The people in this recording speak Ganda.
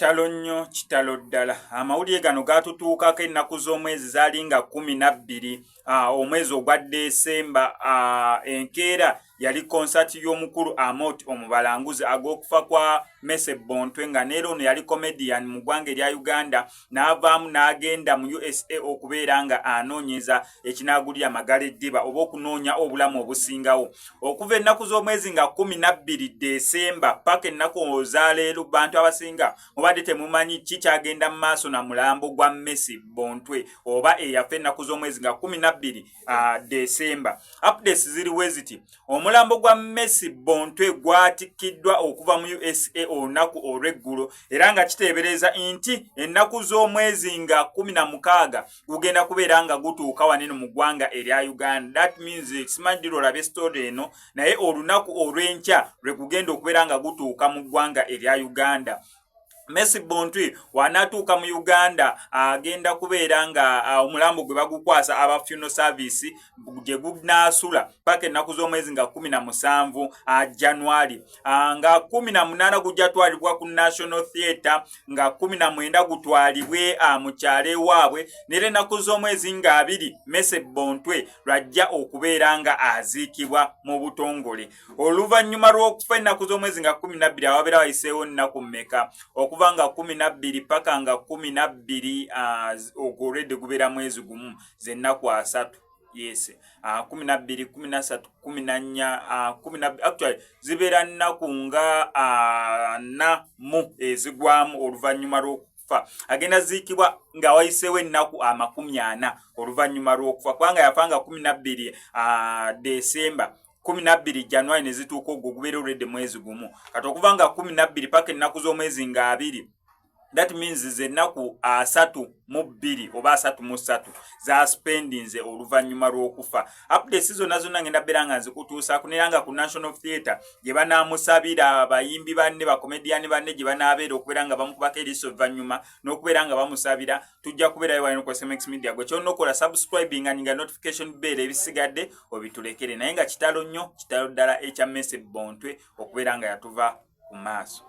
Kitalo nnyo, kitalo ddala. Amawulire gano gaatutuukako ennaku z'omwezi zaali nga 12 omwezi ogwa Desemba. Enkeera yali konsati y'omukulu Amooti Omubalanguzi ag'okufa kwa Mese Bontwe, nga neera ono yali comedian mu ggwanga erya Uganda, n'avaamu n'agenda mu USA okubeera nga anoonyeza ekinaagulira amagala eddiba oba okunoonya obulamu obusingawo. Okuva ennaku z'omwezi nga 12 Desemba paka ennaku ozaleero, bantu abasinga mubadde temumanyi ki kyagenda mu maaso na mulambo gwa Messi Bontwe oba eyafa ennaku z'omwezi nga 12 Desemba. Updates ziri we ziti: omulambo gwa Messi Bontwe gwatikkiddwa okuva mu USA olunaku olw'eggulo, era nga kiteebereza nti ennaku z'omwezi nga 16 gugenda kubeera nga gutuuka wanene mu ggwanga erya Uganda. That means, simanyi ddi lwolabye story eno, naye olunaku olw'enkya lwe gugenda okubeera nga gutuuka mu ggwanga erya Uganda. Messi Bontwe wanaatuuka mu Uganda, agenda kubeera nga omulambo gwe bagukwasa aba funeral service gye gunaasula paka ennaku z'omwezi nga 17 January, nga 18 gujja twalibwa ku National Theatre, nga 19 gutwalibwe mu kyalo ewaabwe. Nera ennaku z'omwezi nga 20 Messi Bontwe lwajja okubeera nga aziikibwa mu butongole oluvannyuma lw'okufa ennaku z'omwezi nga 12. Awabeera wayiseewo nnaku mmeka okuva nga 12 paka nga 12? Ogwo olwedde gubeera mwezi gumu, zennaku 30. Yes, 12, 13, 14, actually zibeera nnaku nga 40 ezigwamu oluvannyuma lw'okufa. Agenda ziikibwa nga wayiseewo ennaku 40 oluvannyuma lw'okufa, kubanga yafa nga 12 Desemba, 12 January ne zituuka, ogwo gubeera olwedde mwezi gumu. Kati okuva nga 12 paka ennaku z'omwezi nga 20, that means zennaku 32 oba 33 zaspendinze oluvannyuma lw'okufa. Updates zonna zonna ngenda bbeera nga nzikutuusaako, nera nga ku National Theatre gye banaamusabira, abayimbi banne, bakomediyani banne gye banaabeera okubeera nga bamukubako eriiso oluvannyuma n'okubeera nga bamusabira. Tujja kubeerayo wano ku SMX Media. Gwe kyonna okola, subscribing nga notification bell, ebisigadde obitulekere. Naye nga kitalo nnyo, kitalo ddala ekya Mese Bontwe okubeera nga yatuva ku maaso.